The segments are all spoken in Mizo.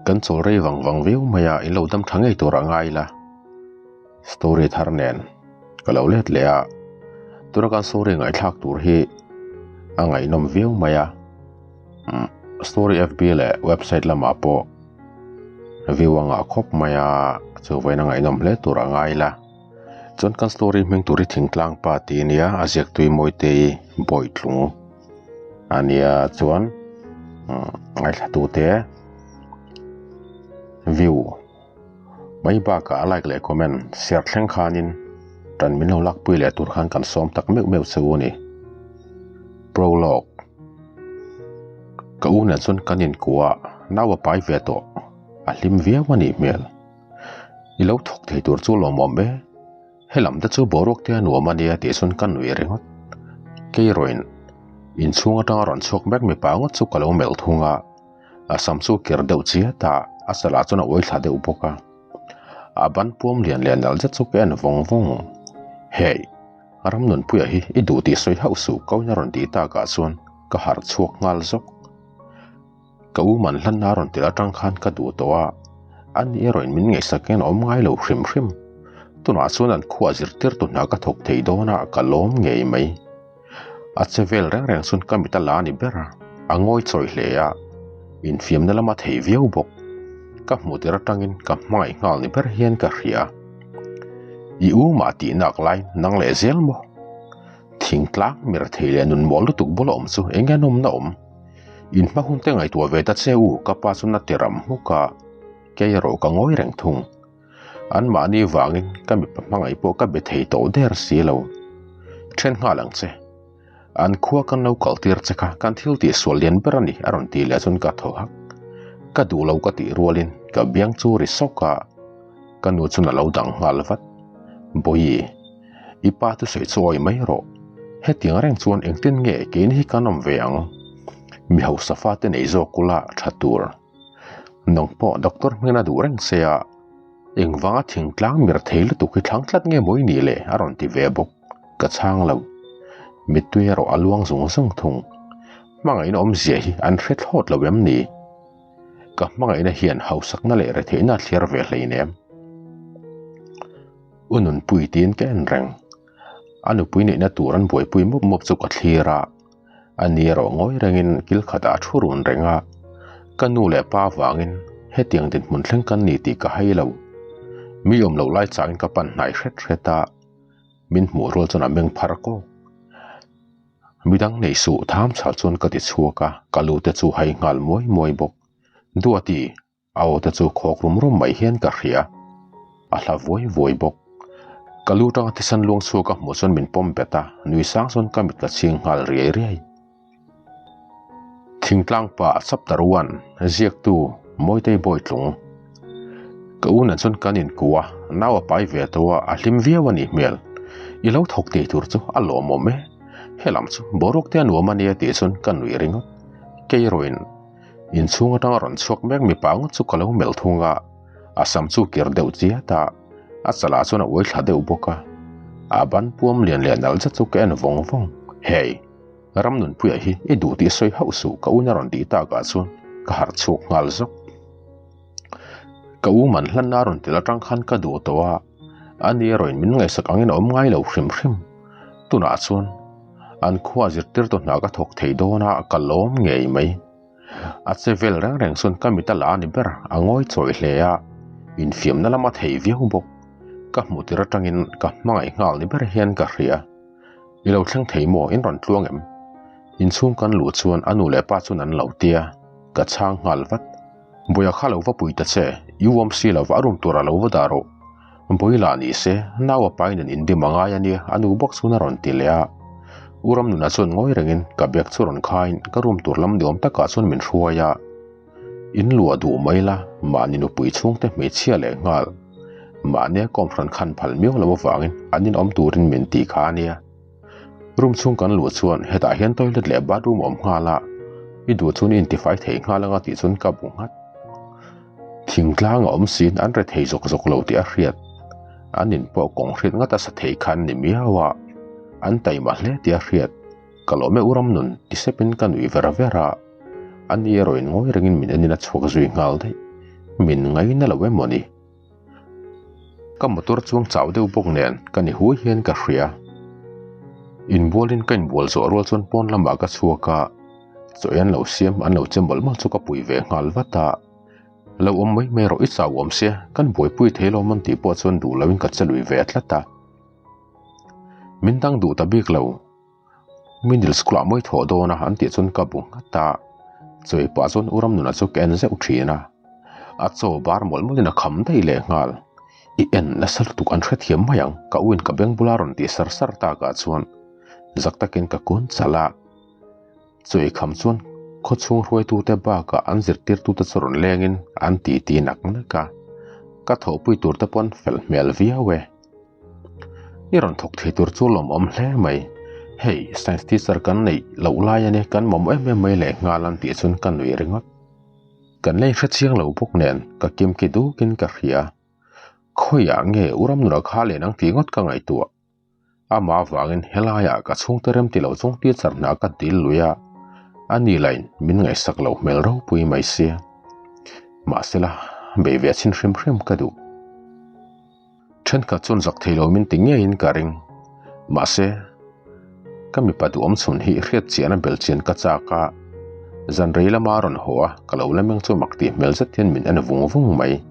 Kan chawl rei vang vang viau mai a, in lo dam tha ngei tur a ngai la. Story thar nen ka lo let leh a, tuna kan story ngaihthlak tur hi a ngaihnawm viau mai a. Story FB leh website lamah pawh view a ngah khawp mai a, chuvain a ngaihnawm hle tur a ngai la. Chuan kan story hming tur hi Thingtlang pa tih a nia, a ziaktui Mawitei Bawitlung a nia chuan ngaithlatute view mai bakah like leh comment share thleng khanin tan min lo lakpui leh tur khan kan sawm tak meuh meuh che u a ni. Prologue Ka u nen chuan kan inkuah nau a pai ve tawh a hlim viau a nih hmel. I lo thawk thei tur chu lawmawm e. Helam te chu boruak te a nuam a nia tih chuan ka nui ringawt. Keirawin inchhung atanga rawn chhuak mek mipa ngawt chu ka lo melh thung a, a sam chu ker deuh chiat a, a salah chuan a uai thla deuh bawk a. A ban puam lian leh nalh zet chu ka en vawng vawng. Hey! Ramnunpuia hi i duh tih sawi hauh suh Kawina rawn tih takah chuan ka harh chhuak nghal zawk. Ka u man hlanna rawn tel atang khan ka duh tawh a, ani erawhin min ngaihsak hian a awm ngai lo hrim hrim. Tunah chuan an khuah zirtirtu hna ka thawk thei dawn a, ka lawm ngei mai. A che vel reng reng chuan ka mit a la a ni ber a, a ngawi chawi hle a, infiamna lama thei viau bawk. Ka hmuh tir atangin ka hmangaih nghal ni ber hian ka hria. I u mah tihnak lai nang leh zel maw? Thingtlang mir thei leh nun mawl lutuk bula awm chu eng nge nawmna awm? In hma hun te ngaihtuah ve ta che u, ka pa chu na ti ram hmuk a, kei erawh ka ngawi reng thung. An mahni vangin ka mipa hmangaih pawh ka be thei tawh der si lo. Then nghal ang che. An khua kan lo kal tir che kha kan thil tih sual lian ber a ni a rawn ti leh chuan ka thaw hak. Ka duh lo ka tih rualin ka biang chu ri sawk a, ka nu chuan a lo dang nghal vat. Bawihi. I pa chu sawi chawi mai rawh. Hetiang reng chuan engtin nge keini hi kan awm ve ang? Mi hausa fate nei zawk ula tha tur. Nang pawh doctor hming a duh reng se a, engvanga thingtlang mir thei lutuk hi thlang tlat nge maw i nih le a rawn ti ve bawk. Ka chhang lo. Mittui erawh a luang zung zung thung. Hmangaihna awmzia hi an hre thlawt lo em ni? Ka hmangaihna hian hausakna leh retheihna a thliar ve hleinem. U Nunpui tiin ka en reng. A nupui neihna tur an buaipui mup mup chu ka thlir a, a ni erawh ngawi rengin kil khatah a thu run reng a. Ka nu leh pa avangin hetiang dinhmun thleng kan ni tih ka hai lo. Mi awm loh lai changin ka pan hnai hret hret a, min hmuh rual chuan a meng phar kawk. Midang nei suh tham chhal chuan ka ti chhuak a, ka lu te chu hai nghal muai muai bawk. Duati! A aw te chu khawk rum rum mai hian ka hria. A hla vuai vuai bawk. Ka lu tanga thisen luang chhuak a hmuh chuan min pawm bet a, nui sang chuan ka mit ka chhing nghal riai riai. Thingtlang pa Chapter One, Ziaktu, Mawitei Bawitlung. Ka u nen chuan kan inkuh a, nau a pai ve tawh a, a hlim viau a nih hmel. I lo thawk tih tur chu a lawmawm e. Helam chu boruak te a nuam a nia tih chuan ka nui ringawt. Keirawin. Inchhung atanga rawn chhuak mek mipa ngawt chu ka lo melh thung a, a sam chu kir deuh chiat a, a chalah chuan a uai thla deuh bawk a. A ban puam lian leh nalh zet chu ka en vawng vawng. Hey! Ramnunpuia hi i duh tih sawi hauh suh ka u na rawn tih takah chuan ka harh chhuak nghal zawk. Ka u man hlanna a rawn tel atang khan ka duh tawh a, ani erawhin min ngaihsak angin a awm ngai lo hrim hrim. Tunah chuan an khua zirtirtu hna ka thawk thei dawn a, ka lawm ngei mai. A che vel reng reng chuan ka mit a la a ni ber, a ngawi chawi hle a, infiamna lama thei viau bawk. Ka hmuh tir atangin ka hmangaih nghal ni ber hian ka hria. I lo thleng thei maw? In rawn tluang em? Inchhung kan luh chuan a nu leh pa chuan an lo tia, ka chhang nghal vat. Buia kha lo va pui ta che, i uam si lo va a room tur a lo va dah rawh. Bui lah ni se, nau a pain an indim a ngai a nia, a nu bawk chuan a rawn ti leh a. U Ramnuna chuan ngawi rengin ka bag chu rawn khain ka room tur lam ni awm takah chuan min hruai a. In luah duh mai la, mahni nupui chhungte hmeichhia leh nghal. Mahnia kawm hran khan phal miau lo avangin an inawm turin min ti kha a nia. Room chhung kan luh chuan hetah hian toilet leh bathroom a awm nghal a, i duh chuan i intifai thei nghal anga tih chuan ka bu nghat. Thingtlang a awm siin an re thei zawk zawk lo tih a hriat. An in pawh kawng hriat ngat a sa thei khan ni miau a, an taima hle tih a hriat. Ka lawm e u Ramnun ti sepin ka nuih ver ver a, ani erawhin ngawi rengin min enin a chhuak zui nghal daih. Min ngaina lo em maw ni? Ka motor chuang chau deuh bawk nen ka ni hui hian ka hria. Inbualin ka inbual zawh rual chuan pawn lamah ka chhuak a, chaw ei an lo siam an lo che mawlh mawlh chu ka pui ve nghal vat a. Lo awm mai mai rawh i chau awm sia, kan buaipui thei lo man tih pawh chuan duh loin ka che lui ve tlat a. Min dang duh ta bik lo. Middle school ah mawi thawh dawn a an tih chuan ka bu nghat a, chawi pah chuan u Ramnuna chu ka en zeuh thin a, a chaw bar mawlh mawlhin a kham daih leh nghal. I en nasa lutuk an hrethiam mai ang ka u in ka beng bula rawn tih sar sar takah chuan zak takin ka kun chalh a, chawi kham chuan khawchhung hruaitute bakah an zirtirtute chu rawn lengin an titi nak nak a, ka thawhpui tur te pawn fel hmel viau e. I rawn thawk thei tur chu lawmawm hle mai. Hei, science teacher kan neih loh lai a nia, kan mawm em em mai leh nghal an tih chuan ka nui ringawt. Kan la inhre chiang lo bawk nen ka kimki dukin ka hria. Khawiah nge u Ramnura kha len ang tih ngawt ka ngaihtuah. Amah avangin helaiah ka chhungte rem ti lo chung teacher hna ka dil lui a, a ni lain min ngaihsak loh hmel ropui mai sia. Mahsela, bei ve chhin hrim hrim ka duh. Thenkhat chuan zak thei lo min ti ngeiin ka ring. Mahse, ka mipa duhawm chhun hi hriat chian a bel chian ka chak a, zan rei lama a rawn haw a, ka lo la meng chu mak tih hmel zet hian min en vung vung mai.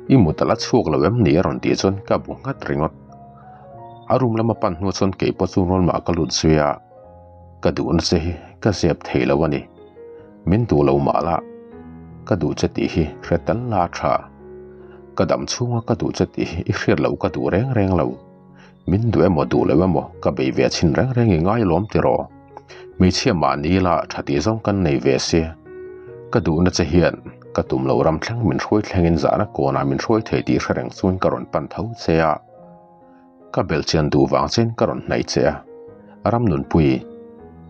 I mut a la chhuak lo em ni a rawn tih chuan ka bu nghat ringawt. A room lama pan hnu chuan keipawh chu rualmah ka lut zui a. Ka duhna che hi ka zep thei lo a ni. Min duh lo mah la, ka duh che tih hi hre tal la tha. Ka dam chhunga ka duh che tih hi i hriat loh ka duh reng reng lo. Min duh emaw duh lo emaw ka bei ve chhin reng reng i ngai lawm tiraw. Hmeichhia mahni la tha tih zawng kan nei ve si. Ka duhna che hian ka tum loh ram thleng min hruai thlengin zahna kawnah min hruai thei tih hre reng chuan ka rawn pan tho che a. Ka belhchian duh vang chein ka rawn hnaih che a, Ramnunpui,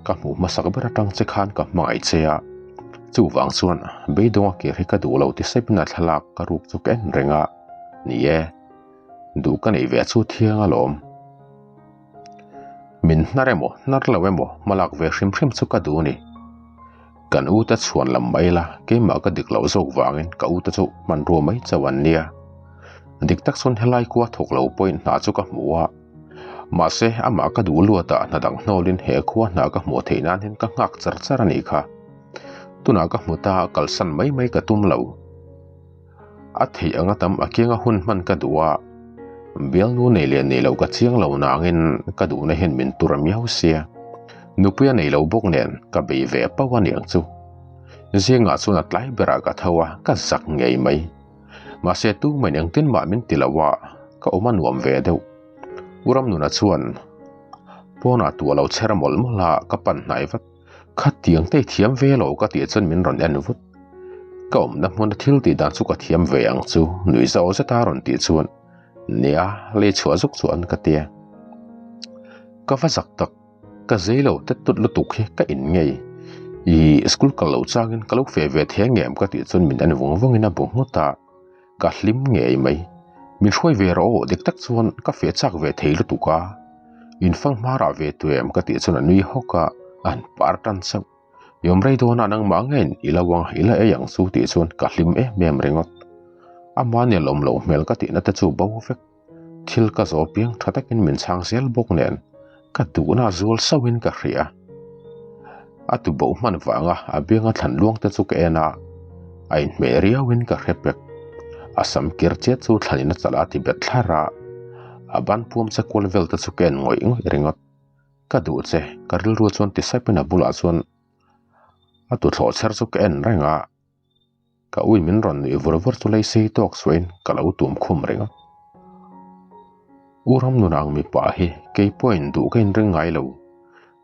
ka hmuh hmasak ber atang che khan ka hmangaih che a, chuvang chuan beidawnga kir hi ka duh lo ti sepin a thlalak ka ruk chu ka en reng a, ni e, duh ka neih ve chu thiang alawm. Min hnar emaw hnar lo emaw hmalak ve hrim hrim chu ka duh a ni. Kan u te chhuan lam mai la, keimah ka dik loh zawk vangin ka u te chu hmanrua mai chauh an nia. Dik tak chuan helai khua thawk lo pawhin hna chu ka hmu a, mahse amah ka duh luatah hna dang hnawlin he khua hna ka hmuh theih nan hian ka nghak char char a nih kha. Tunah ka hmu ta kalsan mai mai ka tum lo. A theih anga tam a kianga hun hman ka duh a, bialnu nei leh nei lo ka chiang lo nangin ka duhna hian min tur a miau sia. Nupui a nei lo bawk nen ka bei ve pauh a niang chu. Zingah chuan a tlai berah ka tho a, ka zak ngei mai. Mahse tumahin engtin mah min ti lo a, ka awm a nuam ve deuh. U Ramnuna chuan pawnah tuah lo chher mawlh mawlh a, ka pan hnai vat. Khatiang te i thiam ve lo ka tih chuan min rawn en vut. Ka awmna hmuna thil tih dan chu ka thiam ve ang chu nui zau zeta rawn tih chuan nia lei chhuah zuk chuan ka tia. Ka va zak tak, ka zei lo tet tut lutuk hi ka in ngei. I school kal lo changin ka lo fe ve thei angem ka tih chuan min en vung vungin a bu nghut a. Ka hlim ngei mai. Min hruai ve rawh aw, dik tak chuan ka feh chak ve thei lutuk a. In fang hmarah ve tuem ka tih chuan a nui hawk a, a han par tan chauh. I awm rei dawn a nangmah ngeiin i lo ang, i la ei ang chu tih chuan ka hlim em em ringawt. Amah nia lawm loh hmel ka tihna te chu bo vek. Thil ka zawh piang tha takin min chhang zel bawk nen ka duhna a zual sauhin ka hria. A tuboh hman vanga a bianga thlan luang te chu ka en a, a inhmeh riauin ka hre pek. A sam kir chiat chu thlanin a chalh a ti bet thlar a, a ban puam che kual vel te chu ka en ngawih ngawih ringawt. Ka duh che, ka rilru chuan ti saipin a bulah chuan a tuthlawh chher chu ka en reng a. Ka ui min rawn nuih vur vur chu lei sei tawk suahin ka lo tum khum reng a. U Ramnuna ang mipa hi kei pawhin duh ka inring ngai lo.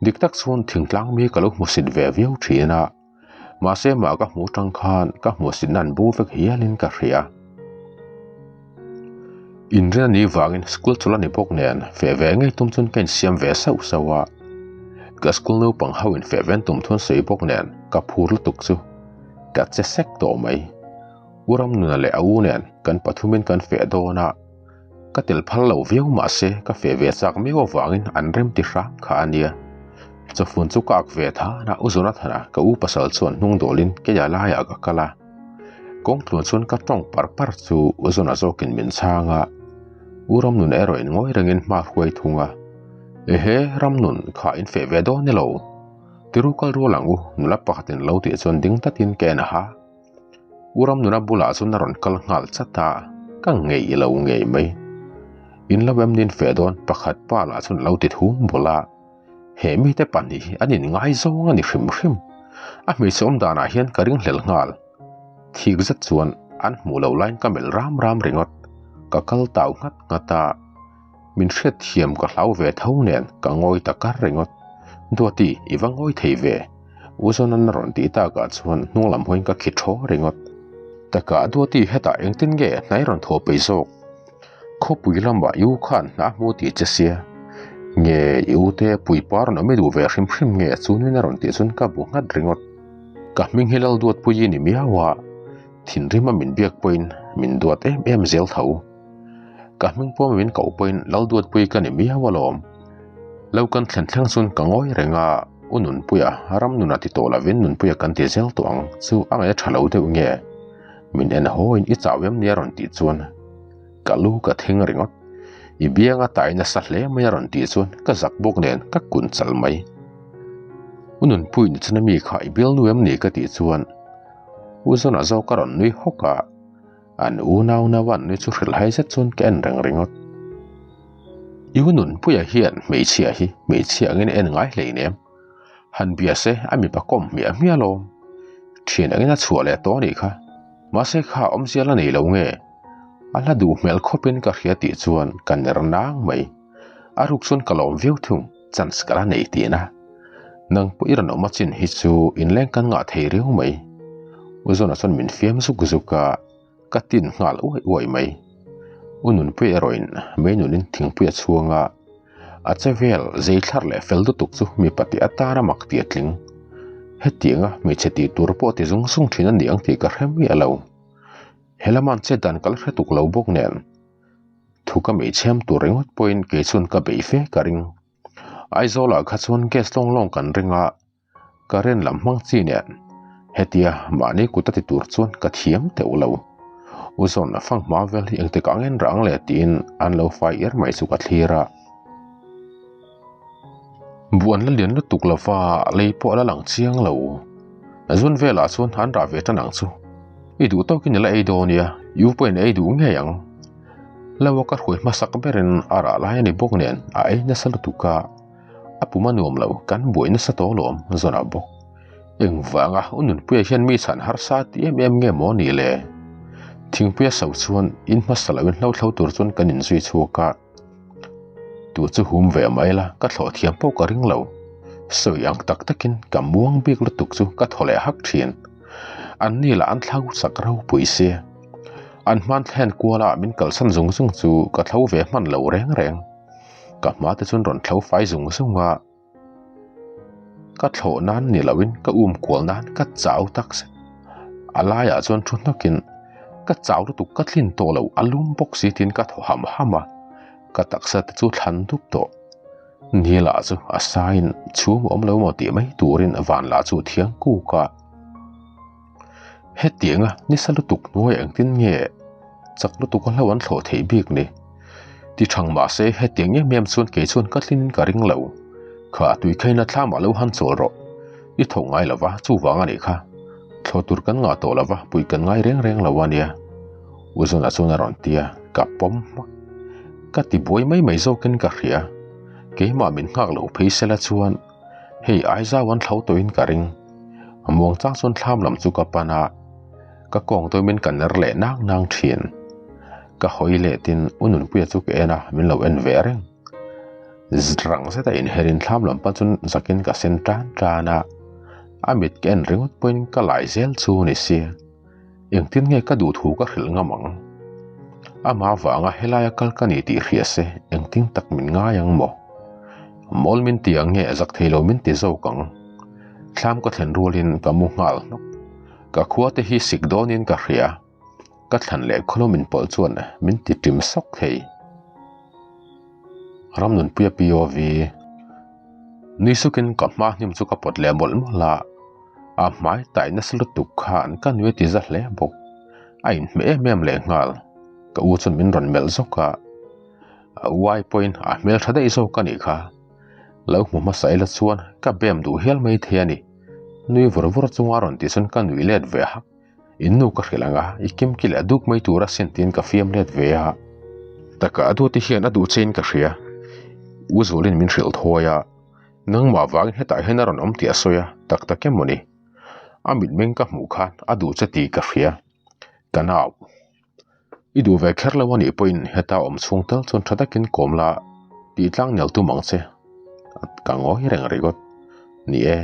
Dik tak chuan thingtlang mi ka lo hmusit ve viau thin a. Mahse mah ka hmuh tang khan ka hmuhsit nan bo vek hialin ka hria. Inrin a nih vangin school chawlh a ni bawk nen feh ve ngei tum chuan ka insiam ve sauh sauh a. Ka school naupang ho in feh ve an tum thu an sawi bawk nen ka phur lutuk chu ka che sek tawh mai. U Ramnuna leh a u nen kan pathumin kan feh dawn a, ka tel phal lo viau mahse ka feh ve chak miau avangin an rem ti hram kha a nia. Chawfun chu ka ak ve than a, U Jonathana ka u pasal chuan hnung dawlin keia laiah ka kal a. Kawng tluan chuan ka tawng par par chu U Zona zawkin min chhang a, U Ramnun erawh in ngawi rengin hma hruai thung a. Ehe, Ramnun, kha in feh ve dawn elo? Tiru kal rual ang u, nula pakhatin lo tih chuan ding tatin ka en a. U Ramnuna bulah chuan a rawn kal nghal chat a, ka ngei lo ngei mai. In lo em nin feh dawn pakhat pa lah chuan a lo ti thum bawlh a. He mite pahnih hi an inngaizawng a ni hrim hrim. A hmeichhe awm danah hian ka ringhlel nghal. Thik zet chuan an hmuh loh laiin ka melh ram ram ringawt. Ka kal tau nghat nghat a, min hriatthiam ka hlau ve tho nen ka ngawi ta kar ringawt. Duati, i va ngawi thei ve. U Zawnan a rawn tih takah chuan hnung lam hawiin ka khi thaw ringawt. Takah Duati hetah engtin nge hnai rawn thaw peih zawk? Khawpui lamah i u khan hna hmu tih che sia. Nge i u te puipa rawn awm i duh ve hrim hrim nge chu nuin a rawn tih chuan ka bu nghat ringawt. Ka hming hi Lalduatpuii ni miau a, thinrim a min biak pawhin min duat em em zel tho. Ka hming pawm a min koh pawhin Lalduatpuii ka ni miau alawm. Lo kan thlen thleng chuan ka ngawi reng a, U Nunpuia ram nunah ti tawh lovin Nunpuia kan ti zel tawh ang chu a ngaih a tha lo deuh nge? Min en hawiin i chau em ni a rawn tih chuan ka lu ka thing ringawt. I biang a tai nasa hle mai a rawn tih chuan ka zak bawk nen ka kun chal mai. U Nunpui ni chuan ami kha i bialnu em ni ka tih chuan U Zawna zawk a rawn nui hawk a, an unau nau an nui chu hrilhhai zet chuan ka en reng ringawt. I U Nunpuia hian hmeichhia hi hmeichhia angin a en ngai hleinem. Han bia se a mipa kawm hmiah hmiah alawm. Thian angin a chhuah leh tawh a nih kha. Mahse kha awmzia la nei lo nge? A hla duh hmel khawpin ka hria tih chuan ka ner nang mai. A ruk chuan ka lawm viau thung, chance ka la nei tihna. Nang pawh i rawn awm a chin hi chu inleng kan ngah thei riau mai. U Zawna chuan min fiam zuk zuk a. Ka tin nghal uai uai mai. U Nunpuia erawhin mei nunin thingpui a chhuang a, a che vel zei thlar leh fel lutuk chu mipa tih atana mak tih a tling. Hetianga hmeichhe tih tur pawh ti zung zung thin a ni ang tih ka hre miah lo. He lama an chet dan ka la hre tuk lo bawk nen. Thu ka meichhem tur ringawt pawhin kei chuan ka bei fe ka ring. Aizawlah kha chuan gas lawng lawng kan ring a. Current lam hmang chi nen hetia mahni kut a ti tur chuan ka thiam teuh lo. U zawn a fang hma vel hi engtik ang en rang le tiin an lo fai er mai chu ka thlir a. Buh an la lian lutuk lova lei pawh a la lang chiang lo. Zun velah chuan an rah ve tan ang chu. I duh tawkin i la ei dawn nia, i u pawhin a ei duh ngei ang. Lo a ka hruai hmasak berin a rah lai a ni bawk nen a ei nasa lutuk a. A pum a nuam lo, kan buai nasa tawh alawm, zawnah bawk. Engvanga u Nunpuia hian mi chhan harsa ti em em nge maw ni le? Thingpuia so chuan in hmasa loin hlo thlo tur chuan kan inzui chhuak a. Tu chu hum ve mai la, ka thlawh thiam pawh ka ring lo. Sawi ang tak takin ka muang bik lutuk chu ka thaw leh hak thin. Anni lah an thlau chak ropui si. An hman thlen kuala min kalsan zung zung chu ka thlo ve hman lo reng reng. Ka hma te chuan rawn thlo fai zung zung a, ka thlawh nan ni loin ka um kual nan ka chau tak zet. A laiah chuan thu hnawkin ka chau lutuk ka tlin tawh lo a lum bawk si tiin ka thaw ham ham a, ka taksa te chu thlan dup tawh. Ni lah chu a saiin chhum a awm lo maw tih mai turin van lah chu thiang kuk a. Hetianga nisa lutuk hnuaiah engtin nge chak lutuk a hlo an thlawh theih bik ni? Ti thang mah se hetiang em em chuan kei chuan ka tlin ka ring lo. Kha tui khaina thlamah lo han chawl rawh. I thawk ngai lo va, chuvang a nih kha. Thlawh tur kan ngah tawh lo va, puih kan ngai reng reng lo a nia. U Zuna chuan a rawn ti a, ka pawm hmak. Ka ti buai mai mai zawkin ka hria. Keimah min nghak lo phei sela chuan Hei Aizau an thlo tawhin ka ring. A muang chang chuan thlam lam chu ka pan a, ka kawng dawmin ka ner leh nang nang thin. Ka hawi letin U Nunpuia chu ka en a, min lo en ve reng. Rang zeta inherin thlam lam pan chuan zakin ka sen tan tan a, a mit ka en ringawt pawhin ka lai zel chu ni sia. Engtin nge ka duh thu ka hrilh ngam ang? Amah vanga helaia kal ka ni tih hria se engtin tak min ngai ang maw? Mawl min ti ang nge zak thei lo min ti zawk ang? Thlam ka thlen rualin ka mu nghal hnawk. Ka khua te hi sik dawnin ka hria. Ka thlan leh khawlawm inpawlh chuan min ti ṭim sawk thei. Ramnunpuia POV Nui sukin ka hma hnim chu ka pawt leh mawlh mawlh a. A hmai tai nasa lutuk khan ka nui a ti za hle bawk. A inhmeh em em leh nghal. Ka u chuan min rawn melh zawk a. A u ai pawhin a hmeltha daih zawk a nih kha. Lo hmu hmasa ila chuan ka bem duh hial mai thei a ni. Nui vur vur chunga a rawn tih chuan ka nuih let ve hak. In nu ka hrilh ang a, i kimki leh a duk mai tur a sin tiin ka fiam let ve a. Taka a duhte hian a duh chein ka hria. U Zualin min hrilh thawi a, nangmah vangin hetah hian a rawn awm tih a sawi a, tak tak em mawni? A mitmeng ka hmuh khan a duh che tih ka hria. Ka nau. I duh ve kher lo a nih pawhin heta awm chhung tal chuan tha takin kawm la tih tlang nel tum ang che. Ka ngawi reng ringawt. Ni e.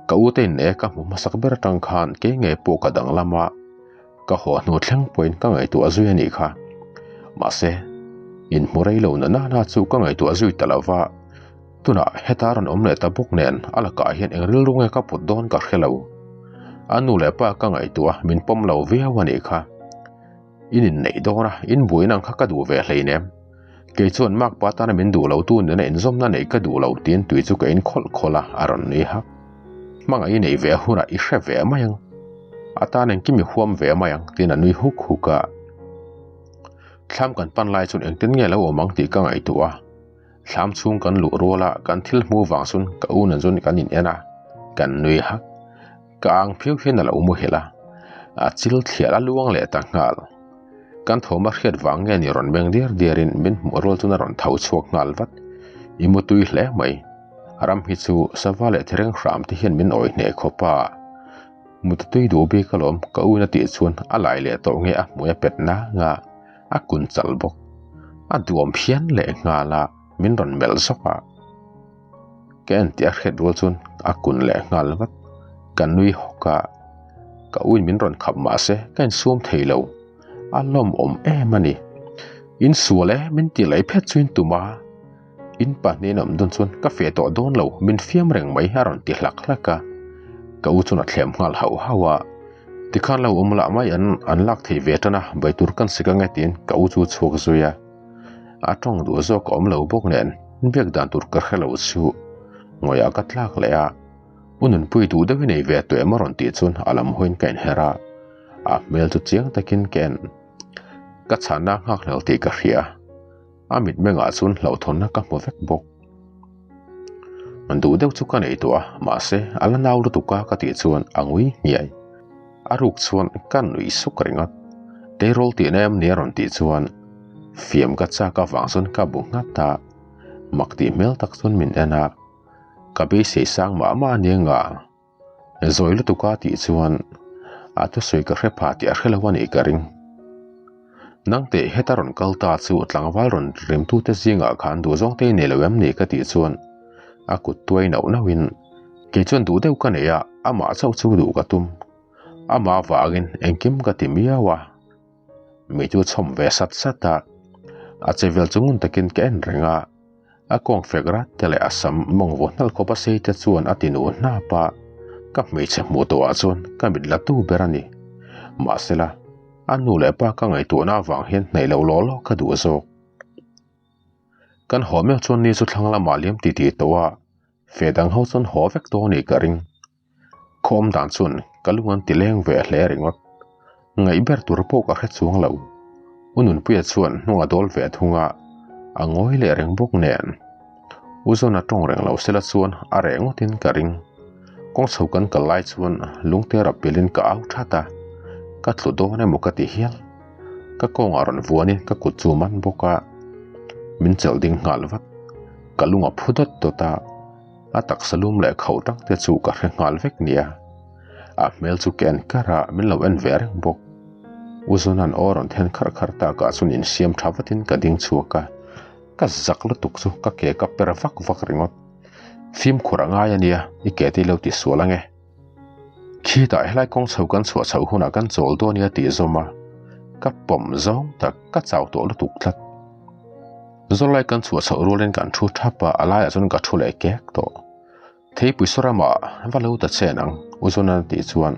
Ka u te in e ka hmu hmasak ber atang khan kei ngei pawh ka danglam a, ka haw hnu thleng pawhin ka ngaihtuah zui a nih kha. Mahse, inhmu rei lo na nana chu ka ngaihtuah zui ta lo va, tunah heta rawn awm leh ta bawk nen a lakah hian eng rilru nge ka put dawn ka hre lo. A nu leh pa ka ngaihtuah min pawm lo viau a nih kha. In inneih dawn a, in buaina ang kha ka duh ve hleinem. Kei chuan makpa tana min duh lo tu nena inzawmna neih ka duh lo tiin tui chu ka in khawlh khawlh a, a rawn nui hak. Hmangaih i neih ve hunah i hre ve mai ang. A tan engkim i huam ve mai ang tiin a nui huk huk a. Thlam kan pan lai chuan engtin nge lo awm ang tih ka ngaihtuah a. Thlam chhung kan luh rual a, kan thil hmu vang chuan ka u nen chuan kan in en a, kan nui hak. Ka ang phiau hian a lo muhilh a, a chil thliah a luang leh ta nghal. Kan thawm a hriat vang nge ni rawn meng diar diarin min hmuh rual chuan a rawn tho chhuak nghal vat. I mu tui hle mai. Ram hi chu sava leh thereng hram te hian min awih hneh khawp a. Mut a tui duh bik alawm ka uin a tih chuan a lai leh tawh nge a hmui a pet nang a, a kun chal bawk. A duhawm phian leh nghal a, min rawn melh zawk a. Ka en tih a hriat rual chuan a kun leh nghal vat. Ka nui hawk a, ka uin min rawn khap mah se ka insuam thei lo. A lawmawm em a ni. Insual e min tih leh phet chu in tum a, in pahnihin awm dawn chuan ka feh tawh dawn lo min fiam reng mai a rawn ti hlak hlak a. Ka u chuan a thlem nghal hauh hauh a, tikhan lo awm lah mai an an lak thei ve tan a, bai tur kan sik ange tiin ka u chu a chhuak zui a. A tawng duh zawk a awm lo bawk nen biak dan tur ka hre lo chu ngawihah ka tlak leh a, U Nunpui duh deuhin ei ve tawh em a rawn tih chuan a lam hawiin ka inher a, a hmel chu chiang takin ka en. Ka chhanna a nghak hlel tih ka hria, a mitmengah chuan hlauhthawnna ka hmu vek bawk. Duh deuh chu ka nei tawh a, mahse a la nau lutuk a ka tih chuan a ngui hniai. A ruk chuan ka nuih suk ringawt. Tleirawl tihna em ni a rawn tih chuan fiam ka chak avang chuan ka bu nghat a, mak tih hmel tak chuan min en a, ka beisei sang mah mah a nia nga. Zawi lutuk a tih chuan a thusawi ka hre pha tih a hre lo a nih ka ring. Nang teh heta rawn kal ta chu tlangval rawn rimtute zingah khan duhzawng te i nei lo em ni ka tih chuan a kut tuai nauh nauhin kei chuan duh deuh ka nei a, amah chauh chu duh ka tum. Amah avangin engkim ka ti miau a, mi chu chhawm ve sat sat a, a che vel chu ngun takin ka en reng a. A kawng fek rat te leh a sam mawng vaw hnalh khawp a sei te chuan a ti nuh hnap a, ka hmeichhe hmuh tawhah chuan ka mit la tu ber a ni. Mahsela, a nu leh pa ka ngaihtuahna avang hian hnaih loh law law ka duh zawk. Kan haw meuh chuan ni chu thlang lamah liam ti tih tawh a, fe dang ho chuan haw vek tawh a nih ka ring. Khawm dan chuan ka lung an ti leng ve hle ringawt. Ngaih ber tur pawh ka hre chuang lo. U Nunpuia chuan hnung a dawl ve thung a, a ngawi leh reng bawk nen. U Zawna tawng reng lo sela chuan a reh ngawtin ka ring. Kawng chho kan kal lai chuan lungte rap pilin ka au that a, ka tlu dawn emaw ka ti hial. Ka kawngah rawn vuanin ka kut chu man bawk a, min chelh ding nghal vat. Ka lung a phu dawt dawt a. A taksa lum leh khauh tak te chu ka hre nghal vek nia. A hmel chu ka en kar a, min lo en ve reng bawk. U Zawna'n aw rawn then kharh kharh takah chuan insiam tha vatin ka ding chhuak a, ka zak lutuk chu ka ke ka per vak vak ringawt. Fimkhur a ngai a nia, i ke te i lo ti sual ange. Khitah helai kawng chho kan chhuah chhoh hunah kan chawl dawn nia tih zawm a, ka pawm zawng tak ka chau tawh lutuk tlat. Zawlai kan chhuah chhoh rualin kan thu thap a, a laiah chuan ka thu leh kek tawh. Theipui saw ramah va lo ta chen ang, U Zawna tih chuan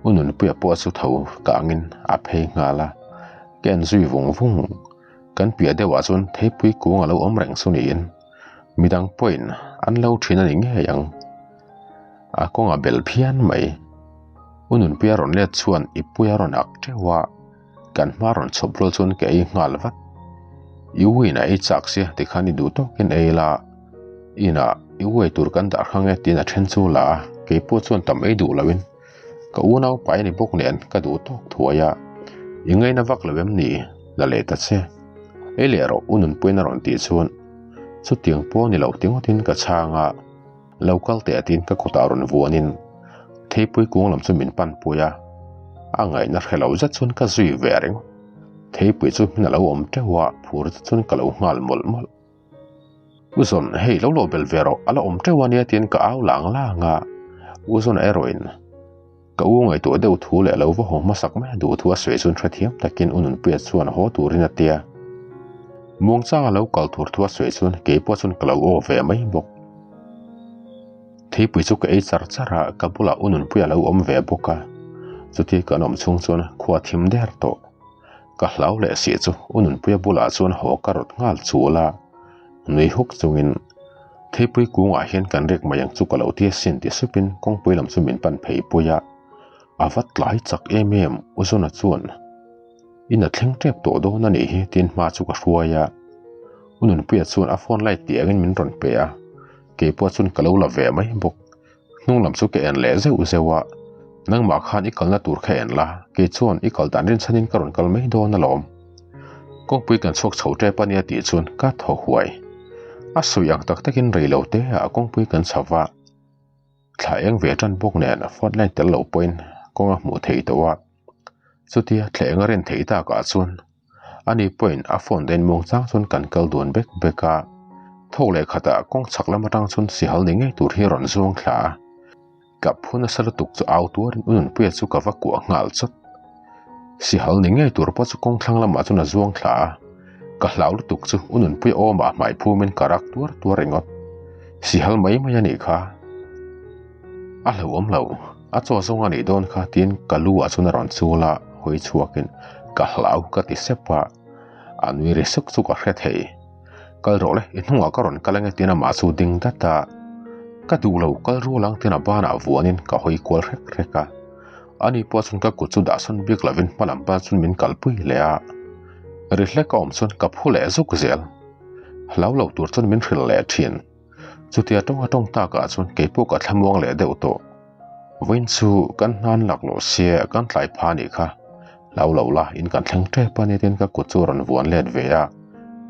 U Nunpuia pawh chu tho kangin a phei nghal a, ka en zui vung vung. Kan piah deuhah chuan theipui kung a lo awm reng chu niin midang pawhin an lo thin a ni ngei ang. A kawng a bel phian mai. U Nunpuia rawn let chuan i puia rawn ak teuh a, kan hma rawn chhawp rual chuan ka ei nghal vat. I u in a ei chak sia tikhan i duh tawkin ei la, inah i u ei tur kan dah hrang e tiin a then chu la a, keipawh chuan tam ei duh loin ka unau pai a ni bawk nen ka duh tawk thuai a, i ngaina vak lo em ni? La leh ta che. Ei leh rawh U Nunpuiin a rawn tih chuan chutiang pawh ni lo ti ngawtin ka chhang a. Lo kal teh tiin ka kutah rawn vuanin theipui kung lam chu min pan pui a, a ngaihna hre lo zet chuan ka zui ve ringawt. Theipui chu hmin a lo awm teuh a, phur zet chuan ka lo nghal mawlh mawlh. U Zawn, hei lo lawh bel ve rawh, a la awm teuh a nia tiin ka au lang lang a, U Zawn erawhin Ka u ngaihtuah deuh thu leh lo va haw hmasak mai a duh thu a sawi chuan hrethiam takin u Nunpuia chuan haw turin a tia. Muangchanga lo kal tur thu a sawi chuan keipawh chuan ka lo aw ve mai bawk. Theipui chu ka ei char char a, ka bulah u Nunpuia lo awm ve bawk a. Chuti kan awm chhung chuan khua thim der tawh. Ka hlau leh si chu u Nunpuia bulah chuan haw ka rawt nghal chul a, nui huk chungin Theipui kungah hian kan rek mai ang chu ka lo ti asin ti supin kawngpui lam chu min pan phei pui a, a va tlai chak em em U Zona chuan in a thleng tep tawh dawn a nih hi tiin hma chu ka hruai a, U Nunpuia chuan a phone light tih angin min rawn pe a, keipawh chuan ka lo la ve mai bawk. Hnung lam chu ka en leh zeuh zeuh a, nangmah khan i kalna tur kha en la, kei chuan i kal dan rinchhanin ka rawn kal mai dawn alawm. Kawngpui kan chhuak chho tep a nia tih chuan ka thaw huai. A sawi ang tak takin rei lo te ah kawngpui kan chho va, thla eng ve tan bawk nen phone line tel lo pawhin kawng a hmuh theih tawh a, chutia thla eng a rin theih takah chuan Ani pawhin a phone den muang chang chuan kan kal dun bek bek a, thawk leh khatah kawng chhak lam atang chuan sihal ni ngei tur hi a rawn zuang thla a. Ka phu nasa lutuk chu au tuarin u Nunpuia chu ka va kuah nghal chawt. Sihal ni ngei tur pawh chu kawng thlang lamah chuan a zuang thla a, ka hlau lutuk chu u Nunpuia awmah hmai phumin ka rak tuar tuar ringawt. Sihal mai mai a nih kha. A hlauhawm lo. A chaw zawng a nih dawn kha tiin ka lu ah chuan a rawn chul a, hawi chhuakin ka hlau ka ti sep a, a nui ri suk chu ka hre thei. Kal rawh le, i hnungah ka rawn kal ange tiin amah chu ding dat a, ka duh lo kal rual ang tiin a banah vuanin ka hawi kual hrek hrek a, ani pawh chuan ka kut chu dahsawn bik lovin hma lam pan chuan min kalpui leh a, ri hlek a awm chuan ka phu leh zuk zel. Hlau lo tur chuan min hrilh leh thin. Chutia tawng a tawng takah chuan keipawh ka thlamuang leh deuh tawh. Vawiin chu kan hnan lak loh sia kan tlai pha anih kha. Hlau lo la in kan thleng tep a nia tiin ka kut chu a rawn vuan let ve a,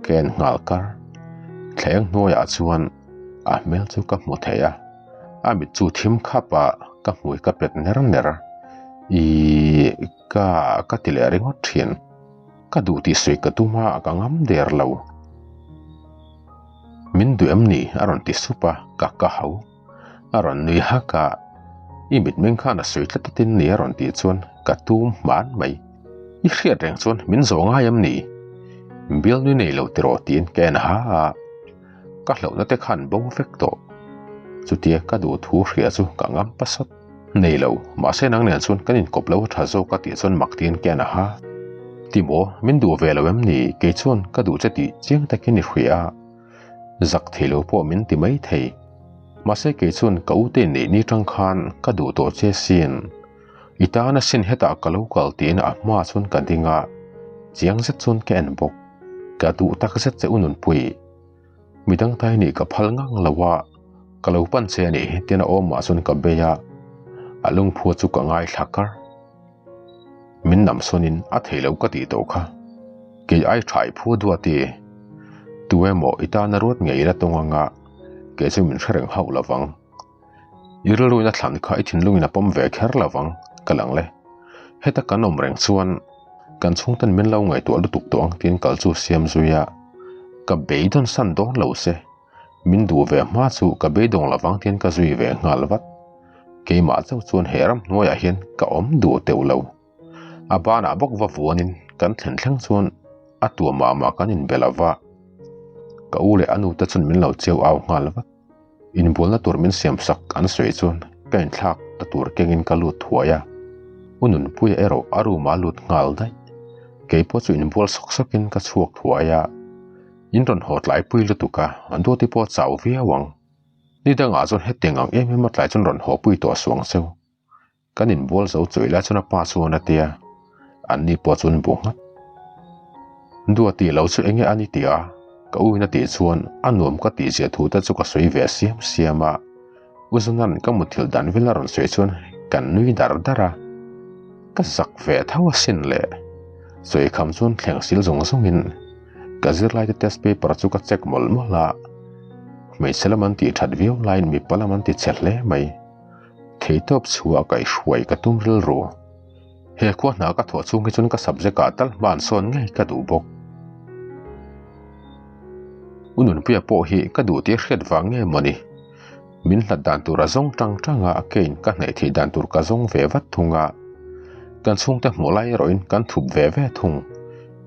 ka en nghal kar. Thleng hnuaiah chuan a hmel chu ka hmu thei a, a mit chu thim khap a, ka hmui ka pet ner ner. Ihh ka ka ti leh ringawt thin. Ka duh tih sawi ka tum a, ka ngam der lo. Min duh em ni? a rawn ti sup a, ka ka hau. A rawn nui hak a, I mitmeng khan a sawi tlat atin ni a rawn tih chuan ka tum hman mai. I hriat reng chuan min zawh ngai em ni? Bialnui nei lo tiraw tiin ka en ha a, ka hlauhna te khan bo vek tawh. Chutia ka duh thu hria chu ka ngam pasat. Nei lo, mahse nang nen chuan kan inkawp lo a tha zawk a tih chuan mak tiin ka en a ha. Timaw, min duh ve lo em ni? Kei chuan ka duh che tih chiang takin i hria a, zak thei lo pawh min ti mai thei. Mahse kei chuan ka u te neih ni tang khan ka duh tawh che sin. I tan asin hetah ka lo kal tiin a hma chuan ka ding a, chiang zet chuan ka en bawk. Ka duh tak zet che u Nunpui. Midang tai nih ka phal ngang lo a, ka lo pan che a nih hi tiin a awmah chuan ka bei a, a lungphu chu ka ngaithla kar. Min nam sawnin a thei lo ka tih tawh kha, kei ai tha i phu duat i, tu emaw i tana ruat ngei la tawng anga kei chu min hre reng hauh lo vang. I rilruin a thlan kha i thinlungin a pawm ve kher lo vang, ka lang le. Heta kan awm reng chuan kan chhungten min lo ngaihtuah lutuk tawh ang tiin kal chu siam zui a, ka beidawn san dawn lo se, min duh ve hma chu ka beidawng lo vang tiin ka zui ve nghal vat. Keimah chauh chuan he ram hnuaiah hian ka awm duh teuh lo. A banah bawk va vuanin kan thlen thleng chuan a tuah mah mah kan inbe lo va, ka u leh a nute chuan min lo cheu au nghal vat. Inbualna tur min siam sak an sawi chuan ka inthlak ta tur kengin ka lut thuai a, U Nunpuia erawh a room ah a lut nghal daih. Keipawh chu inbual sawk sawkin ka chhuak thuai a, in rawn haw tlaipui lutuk a, Duati pawh a chau viau ang. Ni dangah chuan hetiang ang em em a tlai chuan rawn haw pui tawh suang cheu. Kan inbual zo chuai lai chuan a pa chuan a tia, anni pawh chu an bu nghat. Duati lo chu enge a ni tia ka u in a tih chuan a nuam ka tih zia thu te chu ka sawi ve siam siam a. U Zuna'n ka muthilh dan vel a rawn sawi chuan kan nui dar dar a, ka zak ve tho asin le. Sawi kham chuan thleng sil zawng zawngin ka zirlai te test paper chu ka check mawlh mawlh a, hmeichhe lam an tih that viau laiin mipa lam an ti chhe hle mai. Theitawp chhuah kaihhruai ka tum rilru. He khua hna ka thawh chhung hi chuan ka subject ah tal hma an sawn ngei ka duh bawk. U Nunpuia pawh hi ka duh tih a hriat vang nge mawni? Min hlat dan tur a zawng tang tang a, keiin ka hnaih theih dan tur ka zawng ve vat thung a. Kan chhungte hmuh lai erawhin kan thup ve ve thung.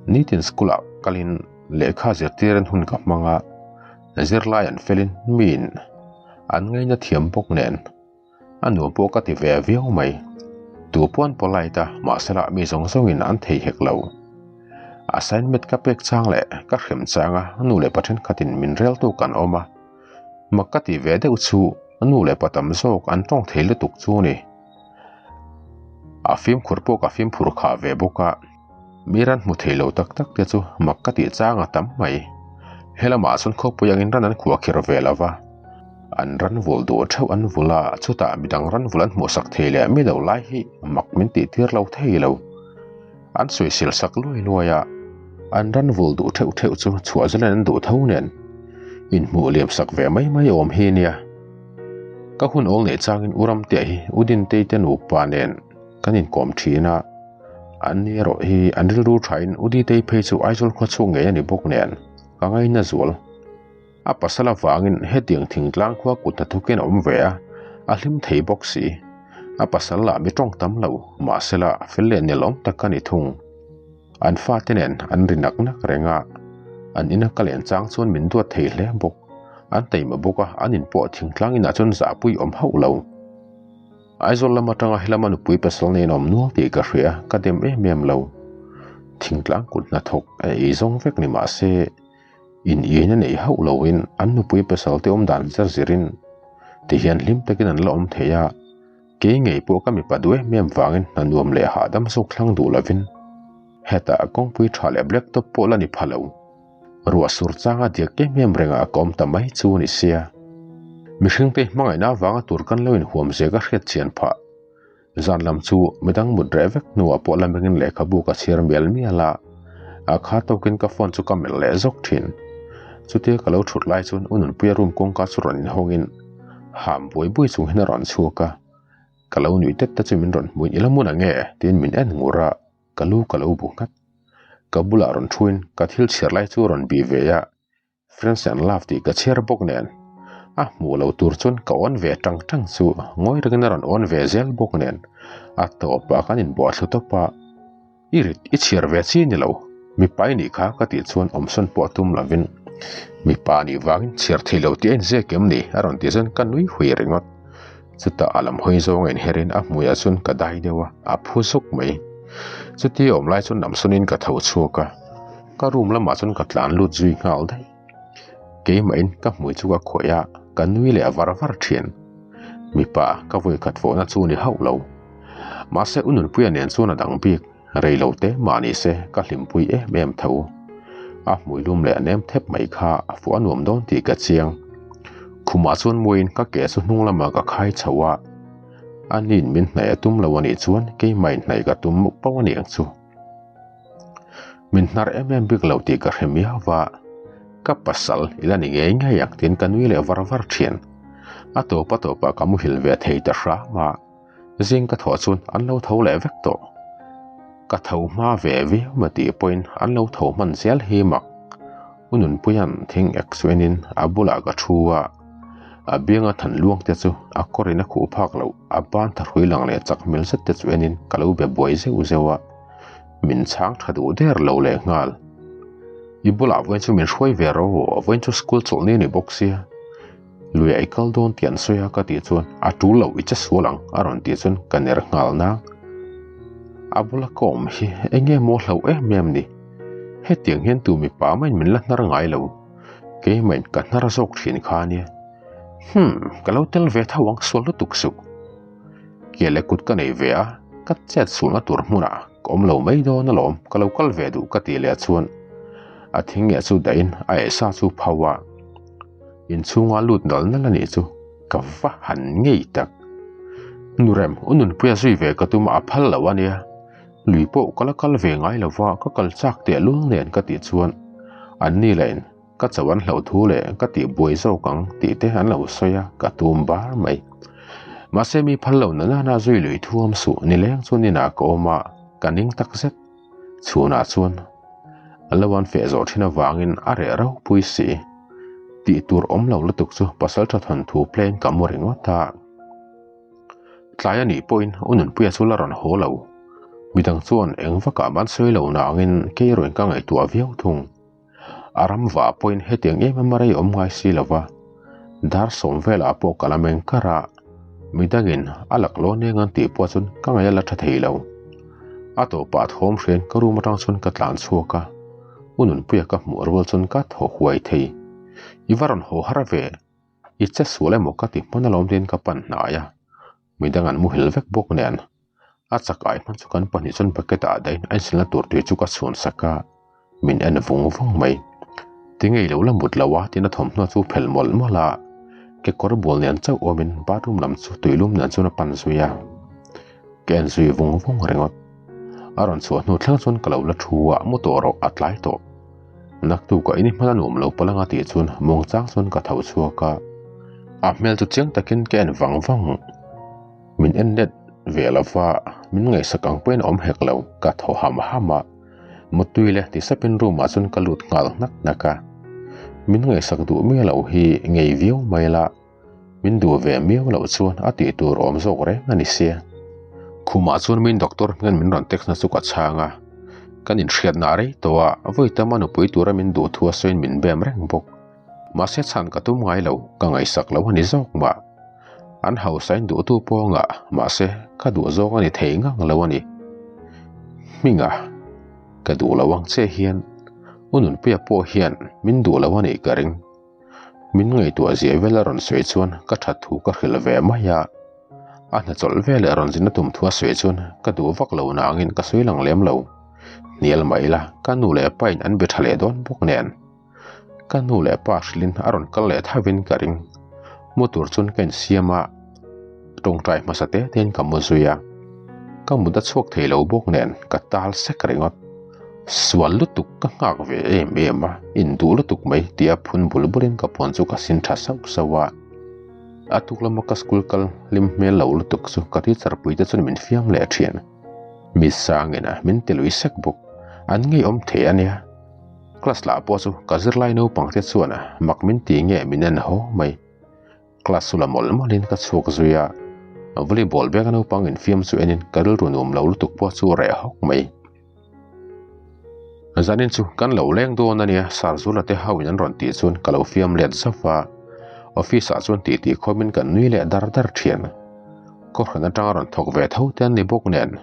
Nitin school ah kalin lehkha zirtirin hun ka hmang a, zirlai an felin miin an ngaina thiam bawk nen. A nuam pawh ka ti ve viau mai. Tu pawn polite a, mahsela mi zawng zawngin an thei hek lo. Assignment ka pek chang leh ka hrem changa nu leh pa thenkhatin min reltu kan awm a. Mak ka ti ve deuh chu nu leh pa tam zawk an tawng thei lutuk chu ni. A fimkhur pawh ka fimkhur khah ve bawk a. Mi ran hmu thei lo tak tak te chu mak ka tih chang a tam mai. He lamah chuan khawpui angin ran an khuah khir ve lo va, an ran vul duh theuh an vul a, chutah midang ran vul an hmuhsak thei leh mi lo lai hi mak min tih tir lo thei lo. An sawisil sak luai luai a, an ran vul duh theuh theuh chu chhuah zalen an duh tho nen inhmuh liam sak ve mai mai awm hi nia. Ka hun awl neih changin U Ramtea hi U Dintei te nupa nen kan inkawm thin a. An ni erawh hi an rilru thain U Ditei phei chu Aizawl khua chhung ngei a ni bawk nen ka ngaina zual. A pasal avangin hetiang thingtlang khua kut hnathawkin a awm ve a, a hlim thei bawk si. A pasal lah mi tawng tam lo, mahsela fel leh nelawm tak a ni thung. An fate nen an ri nak nak reng a, an ina ka len chang chuan min duat thei hle bawk. An taima bawk a, an inpawh thingtlang inah chuan zahpui awm hauh lo. Aizawl lam atanga helama nupui pasal nei an awm nual tih ka hria, ka dem em em lo. Thingtlang kut hnathawk a ei zawng vek ni mah se, in iin a neih hauh loin an nupui pasal te awm dan zir zirin tihian hlim takin an la awm thei a, kei ngei pawh ka mipa duh em em vangin hna nuam leh hahdam zawk thlang duh lovin hetah kawngpui tha leh black top pawh la ni pha lo. Ruah sur changa diak em em rengah ka awm ta mai chu a ni sia. Mihringte hmangaihna avanga tur kan lo inhuam zia ka hriat chian phah. Zan lam chu midang mut reh vek hnuah pawh la mengin lehkhabu ka chhiar mial mial a, a kha tawkin ka phone chu ka melh leh zawk thin. Chutia ka lo thut lai chuan U Nunpuia room kawngka chu rawn inhawngin ham buai buai chung hian a rawn chhuak a. Ka lo nuih tet te chu min rawn hmuin i la mun ange tiin min en ngur a. Ka lu ka lo bu nghat. Ka bulah rawn thuin ka thil chhiar lai chu rawn bih ve a, Friends and Love tih ka chhiar bawk nen. A hmuh lo tur chuan ka awn ve tang tang chu ngawi rengin a rawn awn ve zel bawk nen. A tawpah kan inbuah thlu tawp a, I rit i chhiar ve chi ni lo, mipa i nih kha ka tih chuan awmsawn pawh tum lovin mipa nih vangin chhiar thei lo tih a inziak em ni a rawn tih chuan ka nui hui ringawt. Chutah a lam hawi zawng a inherin a hmuiah chuan ka dai deuh a, a phu zuk mai. Chutia awm lai chuan lamsawnin ka tho chhuak a, ka room lamah chuan ka tlan lut zui nghal daih. Keimahin ka hmui chu ka khawih a, ka nui leh var var thin. Mipa ka vawi khat fawhna chu ni hauh lo. Mahse U Nunpuia nen chuan a dang bik. Rei lo te mah ni se ka hlimpui em em tho. A hmui lum leh a nem thep mai kha a fuh a nuam dawn tih ka chiang. Khumah chuan muiin ka ke chu hnung lamah ka khai chho a. A nin min hnaih a tum lo a nih chuan keimah in hnaih ka tum muk pauh a ni ang chu. Min hnar em em bik lo tih ka hre miau va. Ka pasal i la ni ngei ngei ang tiin ka nui leh var var thin. A tawp a tawpah ka muhil ve thei ta hram a. Zing ka thawh chuan an lo tho leh vek tawh. Ka tho hma ve viau ma tih pawhin an lo tho hman zel hi mak. U Nunpuia'n thing ek chu enin a bulah ka thu a, a bianga than luang te chu a kawrin a khuh phak loh, a ban thahrui lang leh chak hmel zet te chu enin ka lo be buai zeuh zeuh a, min chhang tha duh der lo leh nghal. I bulah vawiin chu min hruai ve rawh, vawiin chu school chawlhni a ni bawk sia. Luia i kal dawn tih an sawi a ka tih chuan a tul loh i che sual ang a rawn tih chuan ka ner nghal nang. A bula ka awm hi eng nge maw hlauh em em ni? Hetiang hian tu mipa maiin min la hnar ngai lo. Keimahin ka hnar zawk thin kha ania. Hmm, ka lo tel ve tho ang sual lutuk suh. Ke leh kut ka nei ve a, ka chet sualna tur hmunah ka awm lo mai dawn alawm, ka lo kal ve duh ka tih leh chuan a thing nge chu dahin a ehsa chu phau a, inchhunga lut nal nal a nih chu ka va han ngei tak. Nurem, u Nunpuia zui ve ka tum a, a phal lo a nia, lui pawh ka la kal ve ngai lo va, ka kal chak tehlul nen ka tih chuan anni lahin Ka cho an hlauh thu leh ka tih buai zawk ang tih te an lo sawi a, ka tum bar mai. Mahse mi phal lo na nana zui lui thuam suh nileng chuan inah ka awm a, ka ning tak zet. Chhunah chuan a lo an feh zawh thin avangin a reh ropui si. Tih tur awm lo lutuk chu pasaltha thawnthu plain ka mu ringawt a. Tlai a nih pawhin u Nunpuia chu la rawn haw lo. Midang chuan eng vakah man sawi lo nangin kei erawhin ka ngaihtuah viau thung. A ram vah pawhin hetiang em em a rei awm ngai si lova, dar sawm velah pawh ka la meng kar a, midangin a laklawh neng an tih pawh chuan ka ngaih a la tha thei lo. A tawpah thawm hriain ka room atang chuan ka tlan chhuak a, u Nunpuia ka hmuh rual chuan ka thaw huai thei. I va rawn haw har ve, i che sual emaw ka ti hman alawm tiin ka pan hnai a, midang an muhil vek bawk nen. A chak ai hman chu kan pahnih chuan bucket ah dahin a insilna tur tui chu ka chhun sak a, min en vung vung mai. Tinge i lo la mut lo a tiin a thawmhnaw chu phelh mawlh mawlh a, kekawr bual nen chauh awmin bathroom lam chu tuilum nen chuan a pan zui a, ka en zui vung vung ringawt. A rawn chhuah hnu thleng chuan ka lo la thu a, mu tawh rawh a tlai tawh. Naktuk ah in i hman a nuam lo palh anga tih chuan muangchang chuan ka tho chhuak a, a hmel chu chiang takin ka en vang vang. Min en let ve lo va, min ngaihsak ang pawhin a awm hek lo, ka thaw ham ham a. Mutui le ti sapin room ah chuan ka lut nghal hnak hnak a. Min ngaihsak duh miah loh hi ngei viau mai la, min duh ve miau loh chuan a tih tur awm zawk reng a ni sia. Khumah chuan min doctor hmingin min rawn text na chu ka chhang a, kan inhriatna rei tawh a, vawi tam a nupui tura min duh thu a sawiin min bem reng bawk. Mahse chhan ka tum ngai lo, ka ngaihsak lo a ni zawk mah. An hausain duhtu pawngah mahse ka duh zawng a ni thei ngang lo a ni. Hminga, ka duh lo ang che hian U Nunpuia pawh hian min duh lo a nih ka ring. Min ngaihtuah zia vel a rawn sawi chuan ka that thu ka hrilh ve mai a. A hna chawlh veleh rawn zin a tum thu a sawi chuan ka duh vak lo nangin ka sawi lang lem lo. Hnial mai la, ka nu leh pain an be tha leh dawn bawk nen. Ka nu leh pa hrilhin a rawn kal leh thavin ka ring. Mu tur chuan ka insiam a, tawngtai hmasa te tein ka mu zui a. Ka mut a chhuak thei lo bawk nen ka tal sek ringawt. Sual lutuk ka nghak ve em em a, induh lutuk mai tia phun bul bulin ka puan chu ka sin tha sauh sauh a. A tuk lama ka school kal hlim hmel lo lutuk chu ka teacher puite chuan min fiam leh thin. Mi sangin min ti lui sek bawk. An ngeiawm thei a nia. Class lah pawh chu ka zirlai naupang te chuan mak min ti nge min en haw mai. Class chu la mawlh mawlhin ka chhuak zui a, volleyball bag a naupang infiam chu enin ka rilru nuam lo lutuk pawh chu reh hawk mai. Zanin chu kan lo leng dawn a nia Sarzula te ho in an rawn tih chuan ka lo fiam let zauh a, office ah chuan titi khawmin kan nui leh dar dar thian. Kawhhran atanga rawn thawk ve tho te an ni bawk nen.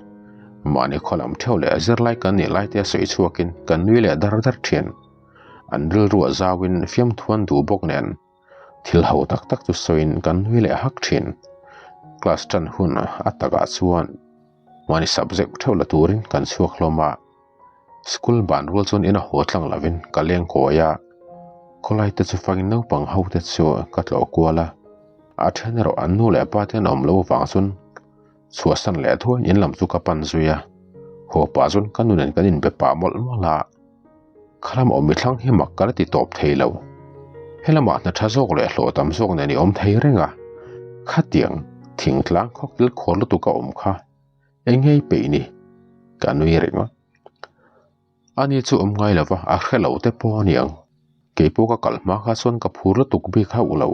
Mahni khaw lam theuh leh zirlai kan nih lai te sawi chhuakin kan nui leh dar dar thin. An rilru a zauin fiamthu an duh bawk nen thil ho tak tak chu sawiin kan nui leh hak thin. Class tan hun a takah chuan mahni subject theuh la turin kan chhuak hlawm a. School ban rual chuan ina haw tlang lovin ka leng kawi a, khawlai te chu fangin naupang ho te chu ka tlawh kual a, a then erawh an nu leh pa te an awm lo avang chuan chhuahsan leh thuaiin in lam chu ka pan zui a, haw pah chuan ka nu nen kan inbe pah mawlh mawlh a, khalam awm mi thlang hi mak ka la ti tawp thei lo, helamah hna tha zawk leh hlawh tam zawk nen i awm thei reng a, khatiang thingtlang khawkil khuar lutuk a awm kha. Eng ngei peih ni? Ka nui ringawt. Ani chu awm ngai lova a hre lo te pawh a niang. Kei pawh ka kal hma kha chuan ka phur lutuk bik hauh lo.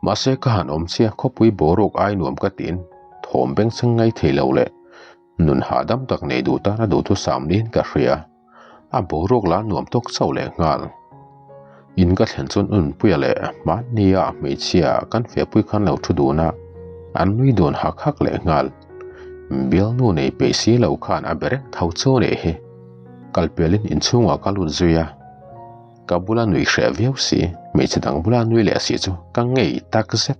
Mahse ka han awm chiah khawpui boruak ai nuam ka tiin thawm bengchheng ngai thei lo leh nun hahdam tak nei duh tan a duhthusam niin ka hria. A boruak la nuam tawk chauh leh nghal. In ka thlen chuan Unpuia leh hmannia hmeichhia kan fehpui khan lo thu dun a, an nui dun hak hak leh nghal. Bialnu nei peih si lo khan a be reng tho chu nih hi. Kal pelin inchhungah ka lut zui a, ka bula nui hreh viau si, hmeichhe dang bula nui leh si chu ka ngei tak zet.